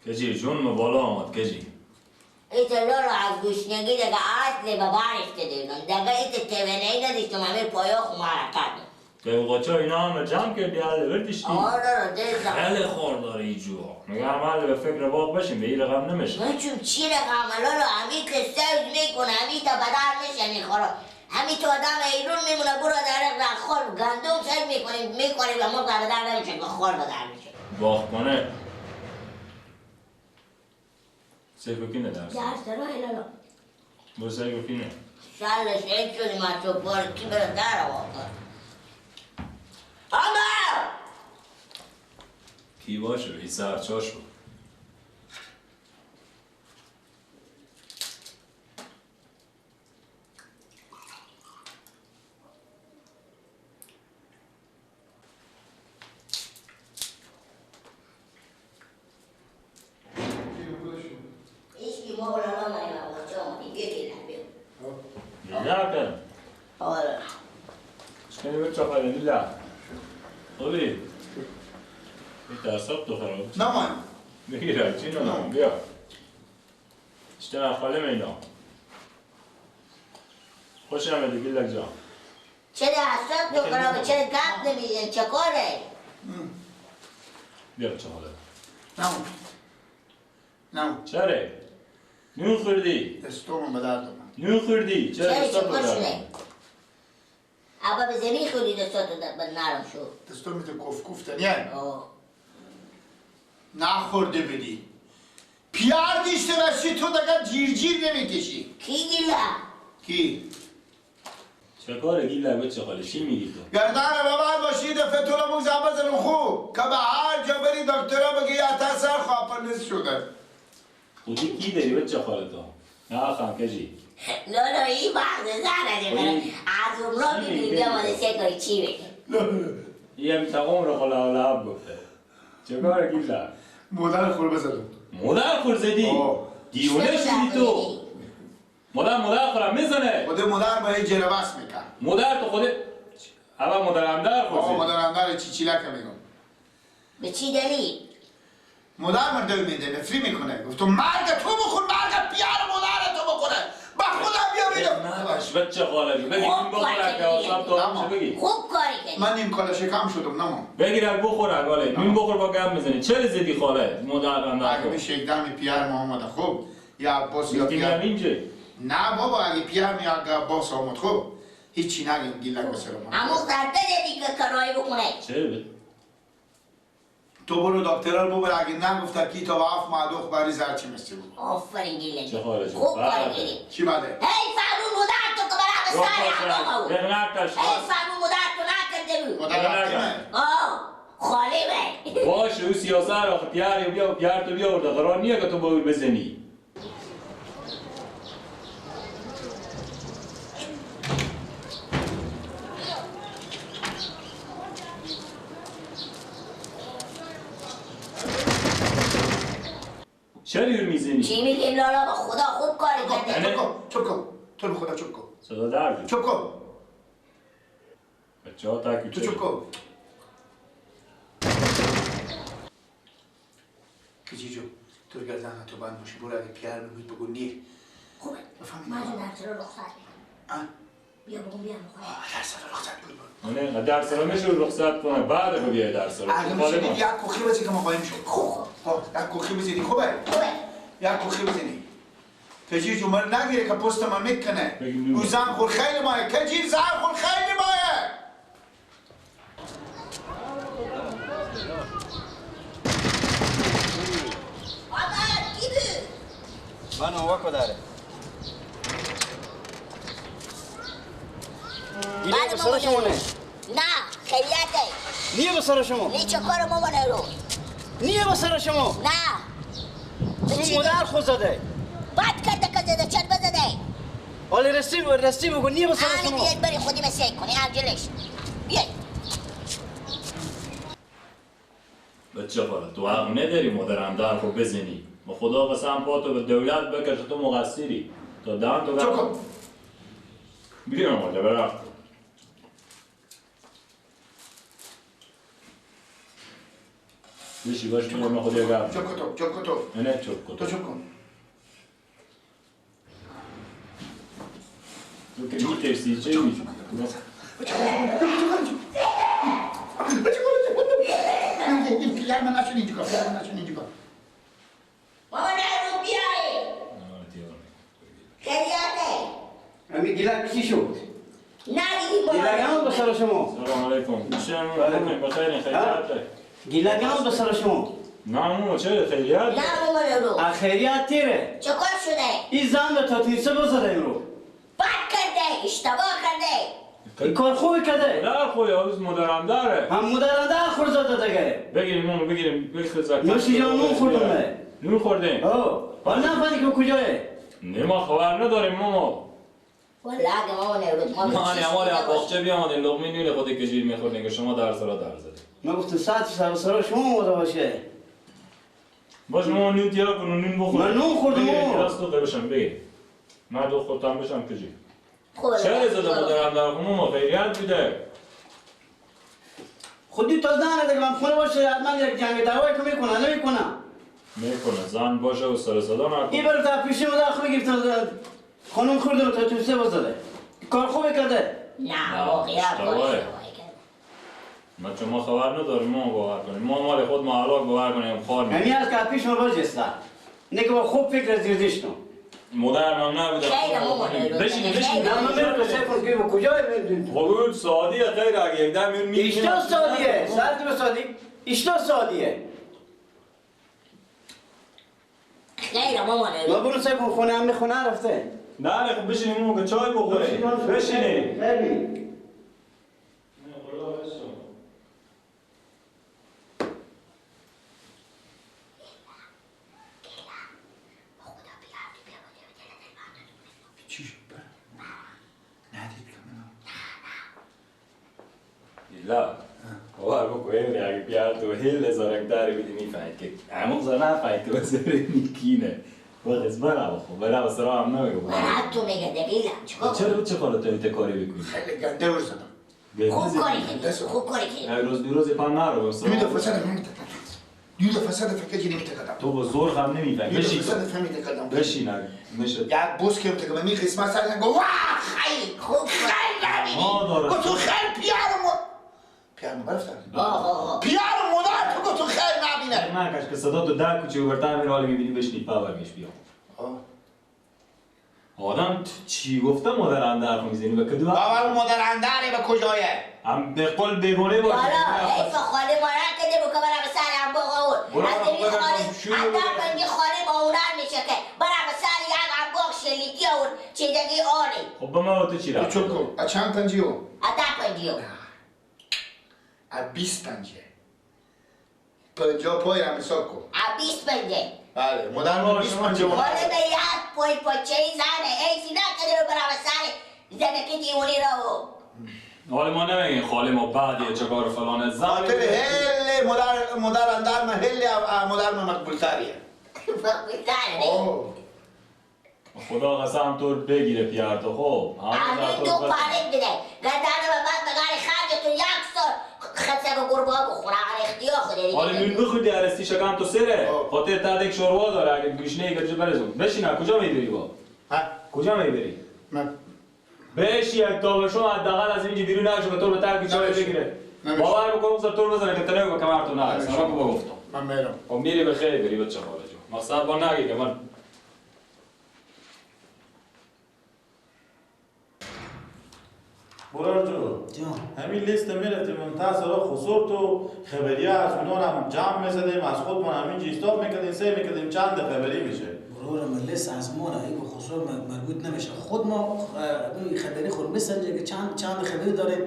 کجی جون ما بالا آمد کجی. ایت لالا از گوشنگی دیگه اصل به برش دیدم دیگه ایت تونه نداشتم همه پایا خو حرکت. تو اینا هم جمع کردی حالا بردیشتی؟ آره دیدم. خیلی خور داره ای جوها. میگم حالا به فکر باغ بشیم به این رقم نمیشه. من چی رقم لالا همی که سوز میکنه همی تا بدر میشه میخوره همی تو آدم ایرون میمونه برو در خور گندم سوز میکنیم میکنیم و مرغ بدر نمیشه که خور بدر میشه. باغ کنه سیکوکینه درس. درس راه لالا. برو سیکوکینه. شالش این شدیم از تو بار کی بره در آورد. آمار! کی باشه؟ ای سرچاشو. ایشکی ما بولا نماییم بچه آمدیم بیا گیره بیا. نه کن. آره. اشکنی بچه خاله نیلا. خوبی؟ این درساب تو خراب نمان بگیره چی نمان بیا اشتنا خاله مینا خوش آمدی گیلک جان. چرا اعصاب تو خرابه؟ چرا گپ نمیزنی؟ چه کاره؟ بیا بچه خاله. نمان نمان. چرا؟ نون خوردی؟ دستومم به درد اومد. نون خوردی؟ چرا چه کار شده؟ ابا به زمین خوردی دستاتو نرم شد. دستو میده کف کوفتن یعنی نخورده بدی پیار دیشته باشی تو دیگه جیر جیر نمیکشی. کی گیله؟ کی؟ چه کاره گیله بچه خاله چی میگی تو؟ گردن بابا باشی دفعه تو رو موزه بزنم خوب که به هر جا بری دکترا بگی یا سر خواپنس شده. خودی کی داری بچه خاله تو؟ نه آخم کجی؟ لالا این وقت زنده برای از اون را میبینیم بیا ماده سه کاری چی بگه. یه هم تقوم رو خلا لب گفته. چه کاره گیله؟ مادر خور بزدم. مادر خور زدی؟ دیوونه شدی تو. مادر خورم میزنه. خود مادر باید جربس میکرد. مادر تو خود اول مادر اندر خور زدی. مادر اندر چی چیلک میگم. به چی دلیل؟ مادر مرده میده نفری میکنه. گفت تو مرگ تو بخور مرگ پیار مادر تو بخوره. با خدا بیا میدم. باش بچه خاله جو بگی این بخوره که اصلا تو بگی. خوب کاری کردی. من نیم کاله شکم شدم نمام. بگیر بخور خاله. نون بخور با گم میزنی. چرا زدی خاله؟ مادر اندر. اگه میشه یک دم پیار ما اومده خوب یا عباس یا پیار. نه بابا اگه پیار میاد عباس آمد خوب هیچی نگیم گیلک بسرم. همون ضربه زدی که کرایه بخونه. چرا؟ تو برو دکترا رو ببر اگه نگفت کی تا وقف معدوخ بری زرچی مستی بود. آفرین گیلک. چه خاله خوب کاری کردی. چی بده؟ هی فرمون مادر تو که برای سر همون بود. هی فرمون مادر تو نکرده بود. مادر آه خاله به. باشه او سیاست آخه پیار بیا پیار تو بیا ورده قرار نیه که تو با او بزنی. چرا یور میزنی؟ چی میگیم لالا با خدا خوب کاری کرده. چپ کن چپ کن تو به خدا چپ کن. صدا در چپ کن. بچه ها تاکی تو چپ کن. کجی جو تو گردن تو بند باشه برو اگه پیار میگوید بگو نیر. خوبه من درس رو رخصت میدم. بیا بگم بیا میخوام. درس رو رخصت بود. نه درس رو میشه رخصت کنه بعد رو بیای درس رو. اگه میشه یک کوخی بزنی که ما قایم شد. خوب یک کوخی بزنی خوبه. خوبه. یک کوخی بزنی. کجی جو من نگیره که پست من میکنه. او زن خور خیلی مایه. کجی زن خور خیلی مایه. آقا کی بود؟ من ovako داره. بله به سر شما نه. نه خیلیته. نیه به سر شما. نی چه کار مامانه رو. نیه به سر شما. نه. تو مادر خود زده. بد کرده که زده چند بزده. حالا رسی رسی بگو نیه به سر شما. بیاید بری خودی مسیح کنی عجلش. بیاید. بچه خاله تو حق نداری مادرم در خود بزنی. با خدا قسم پاتو به دولت بکش تو مقصری. تا دهن تو چکو. بیا ماده برم. بشی باش میگم خود یه گپ. چوب کن تو، چوب کن تو. نه چوب کن. تو چوب کن. تو که میترسی چه میگی؟ پیر من نشون اینجا، پیر من نشون اینجا. بابا نه رو بیایی. خیلیاته. امی گیلک چی شد؟ ندیدی بابا. گیلک هم به سر شما. سلام علیکم. چه بخیر خیریت. گیلک هم به سر شما. نه مو چه خیریت؟ نه بابا رو. خیریت تیره. چه کار شده؟ این زن تا تیرسه بزده امرو. بد کرده، اشتباه کرده. این کار خوبی کرده. نه خوبی هنوز مادرم داره. هم مادرم داره خورد زده دیگه. بگیریم ماما بگیریم بخیر زد. نوشی جان نون خوردم. نون خوردیم. حالا نفهمیدی که کجایه؟ نه ما خبر نداریم ماما. والله اگه ماما نبود ما ما امال باغچه بیامدیم لقمه نون خود کجیر میخوردیم که شما در سرا در زدیم. من گفتم ساعت سر سرا شما اومده باشه. باش ماما نون تیار کن نون بخور. من نون خوردم. راست تو بشم بگیر. من دو خودم بشم کجی. چرا زده مادرم در خونه ما خیریت بوده. خودی تا زنه دیگه من خونه باشه حتما یک جنگ دعوایی که میکنه نمیکنه. میکنه زن باشه و سر صدا نکنه. این برو تا پیش مادر خود گرفتم خانم خوردم تا تو سه بزده. کار خوبی کرده. نه واقعا کرده. ما چون ما خبر نداریم ما باور کنیم. ما مال خود ما علاق باور کنیم خار می‌کنیم. یعنی از که پیش ما باشه نه که با خوب فکر زیردیش نو. مادر من نبوده. خیلی مامان بشین بشین. نه من میرم سر کن که کجا میرم. خب سعودیه خیر اگه یک دم میرم. ایشتا سعودیه. سر تو سعودی. ایشتا سعودیه. خیلی مامان. ما برو سر کن خونه هم خونه رفته. نه نه خب بشینیم اون که چای بخوریم. بشینیم. خیلی. لا باور بکن اگه بیار تو هیل زارک داری بیدی میفهمید که همون زار نفهمید که بزاره میکینه باقیز برا بخو برا بسرا هم نمیگه برا تو میگه دقیقا چکار چرا چه خاله تو ایت کاری بکنی؟ خیلی گنده ور زدم خوب کاری کردی خوب کاری کردی روز بیروز پا نرو دیده فساد فهمیده دیده فساد فکر نمی‌ته کردم تو با زور هم نمیفهمی بشین فهمیده کردم بشین میشه یک بوس که تو می قسمت سر گفت واه خیلی خوب خیلی نبینی تو خیلی پیارم پیار مبارفتر پیار مادر تو گفت تو خیر نبینه من کاش که صدا تو در کوچه ورتر میره حالی میبینی بشنی پاور میش بیا آدم چی گفته مادر اندر خو میزنی به کدو باور مادر اندره به کجایه هم به قول بیگونه باشه حالا حیف خاله ما نکده بکن برم به سر هم باغ اون از این خاله اندر کنگی خاله با اونر میشه که برم به سر یک هم باغ شلیکی اون چیدگی آری خب به ما تو چی رفت؟ چوب کن چند پنجیو؟ ده پنجیو از 20 پنجه 50 پای هم حساب کن از 20 پنجه بله مادر من 20 پنجه خاله به یک پای پاچه زنه ایسی نکده رو برم سر زنه که دیوانی رو حالا ما نمیگیم خاله ما بعدیه چه کار فلانه زن خاطر هل مادر اندر من هل مادر من مقبول تریه مقبول تره خدا قسم تو بگیره پیار تو خب همین دو پارک بده گردن و بعد بغیر خرج تو یک سال خدسک و گربه ها بخوره اختیار خوده حالا میون بخوری ارستی شکم تو سره خاطر تا یک شوروا داره اگه گوشنه ای که برزون بشین کجا میبری با کجا میبری من بشی یک تا شما حداقل از اینجا بیرون نشو که تو به ترک جای بگیره باور بکن اون تو بزنه که تنه به کمر تو نه سلام بابا گفتم من میرم خب میری به خیر بری بچه خاله جو مقصد با نگی که من برار جان همین لیست میرفتیم منتها سرا خسور تو خبریه از اونا هم جمع میزدیم از خودمون همینجا استاپ میکردیم سه میکردیم چند خبری میشه برار من لیست از ما نه به خسور مربوط نمیشه خود ما خبری خود میسنجه که چند خبری داریم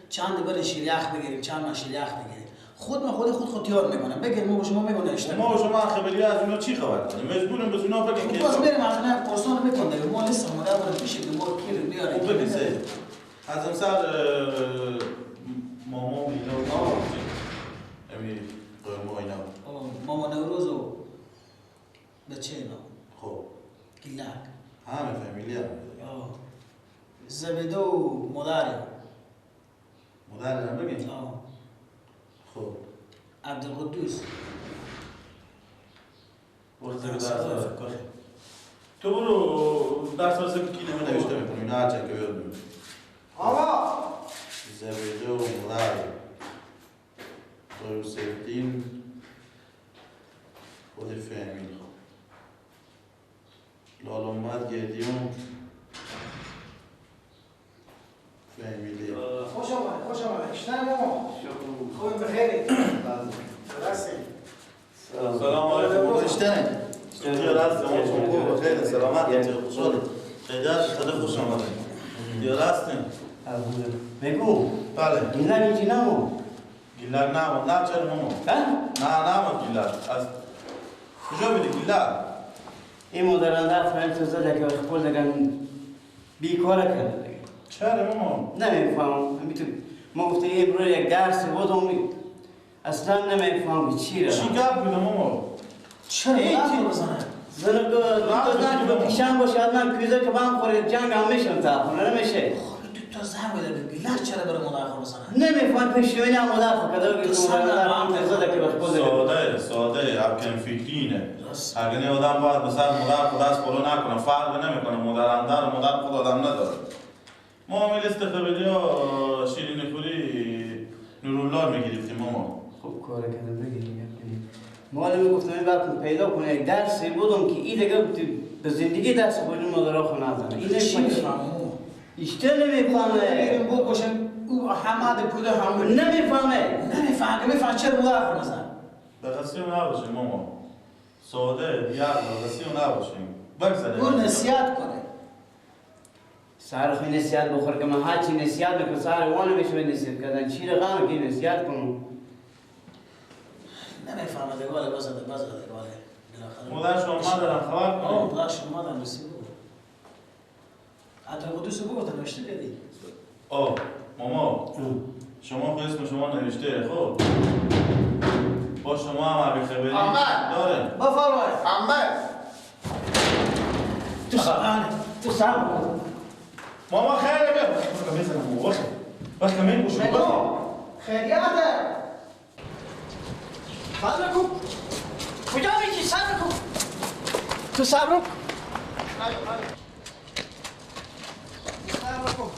چند بر شیریخ بگیریم چند شیریخ بگیریم خود ما خود تیار میکنم بگیر ما شما میگونه اشتباه ما و شما خبری از اونا چی خبر داریم مجبوریم به اونا بگیم که باز بریم از اونا پرسان میکنیم ما لیست مادر برای پیش که ما کی رو بیاریم خب ببین از امسال مامان اینا امی قیمه اینا مامان نوروز و بچه اینا خب گیلک همه فامیلی هم زبیده و مادر مادر هم بگیم؟ خب عبدالقدوس درس تو برو درس واسه که اینو نوشته میکنی اینا هرچند که بیاد میکنی. آقا زبیده و مادر توسیفدین خود فهمیل لالومد گدیون فهمیلی. خوش آمد خوش آمد. اشتن ماما خوبیم بخیری. درستی. سلام علیکم. اشتنه خوب بخیر سلامت خوشحال خیلی خوش آمدید. دیار هستیم. بگو. بله. گیلک اینجی نمو. گیلک نمو. نه چرا ماما؟ نه نمو گیلک. از کجا بیدی گیلک؟ این مادران فهم تو زده که خپل دگن بیکاره کرده دیگه. چرا ماما؟ نمیفهمم. ما گفتیم این برای یک درس بودم اصلا نمیفهمم چی را. چی گپ بوده ماما؟ چرا این بزنه؟ زنم تو زن پیشم باشه من کوزه که با هم خوره جنگ هم میشم تا خونه نمیشه. تو تا زن بوده گیلک چرا برای مادر خود بزنه؟ نمیفهم پیشوینه هم مادر خود کده که مادر هم زده که بخ ساده ساده اکن فکرینه. اگه نه آدم باید به سر مادر خود از پلو نکنه فرق نمیکنه مادر اندر و مادر خود آدم نداره. ما هم لیست خبری ها شیرین خوری نورالله میگرفتیم ماما. خوب کار کردم بگیریم. مالی میگفتم این باید پیدا کنه یک درسی بودم که این دیگه به زندگی درس خودی مادرها خو نزنه. این چی میفهمه؟ ایشته نمیفهمه. میریم بکشن او حماد پوده همون نمیفهمه. نمیفهمه میفهمه چرا مادر خو نزنه. به قصی نباشیم ماما. ساده دیگر به قصی نباشیم. بگذره. اون نصیحت کنه. سر خو نصیحت بخور که من هرچی نصیحت میکنم سر وانه میشه نصیحت کردن چی رقم که نصیحت کنم. نمیفهمه دیگه بزنه بزنه دیگه. مادر شما دارم خبر کنم. مادر شما دارم رسید بود. حتی قدوس بگو نوشته کردی. آه ماما شما خود اسم شما نوشته خب. با شما هم عبی خبری داره. بفرمایید. احمد تو سر تو سر ماما خیلی بیا. بزنم وقت وقت میگوشم. خیریت صبر کن. کجا میشی؟ صبر کن. تو صبر کن. صبر کن.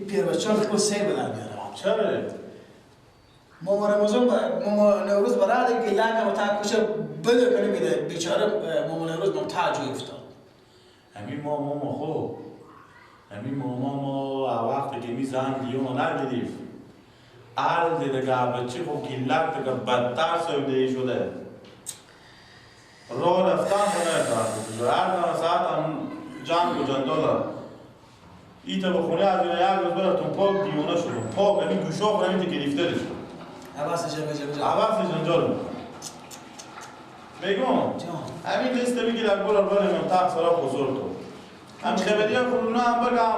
پیربچه کو سیر بدن میارم. چرا؟ ماما رمضان ماما نوروز برای گیلک هم تا کوچه بده کنه میده بیچاره ماما نوروز ممتاج افتاد. همین ماما خب همین ماما ما وقتی که می زن دیو نگرفت ال دیگه بچه خب گیلک دیگه بدتر سویده شده. راه رفتن کنه هر ساعت هم جنگ و جندال ایتا به خونه از اینا یک روز براتون پاک دیوانه شدم پاک همین گوشه خونه همین گرفته شد عوض جنجال عوض جنجال بگم همین لیست بگیر از برار بریم تخت سرا خسر تو هم خبری ها خود هم بگم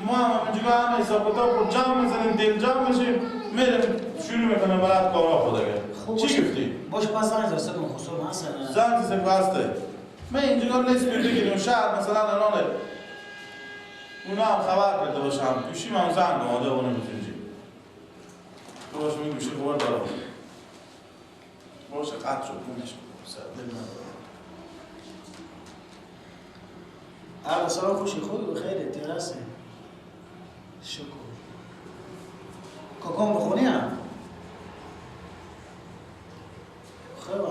ما هم اینجا هم حساب کتاب خود جمع میزنیم دل جمع میشیم میریم شروع میکنیم برات کارا خود دیگه. چی گفتی؟ باشه پس زنگ زد خسر هست زنگ زد هسته من اینجا لیست بگیریم شهر مثلا الان اونا هم خبر کرده باشم گوشیم هم زنگ آماده اونو میتونی تو باش می گوشی خبر دارم باشه قطع شد اونش سر دل ندارم. اهلا سلام خوشی خوبی بخیره ترسه شکر کاکام بخونی هم خوبه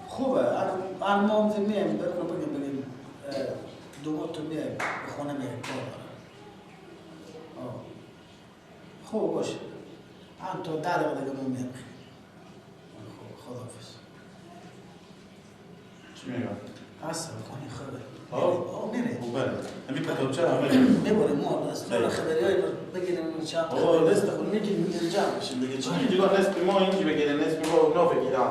خوبه الان ما هم میم بریم بگیم دومات تو میای به خونه میای کار دارم. خوب باشه هم تا 10 دقیقه دیگه ما میام. خب خداحافظ. چی میگم؟ هستم خانه خوبه. آه میره. خوبه. همین کتابچه هم میره. میبره ما از خبری های بگیریم چند آه دست خود میگیریم جمع میشیم دیگه. چی دیگه نصف ما اینجی بگیریم نصف ما اونا بگیرن.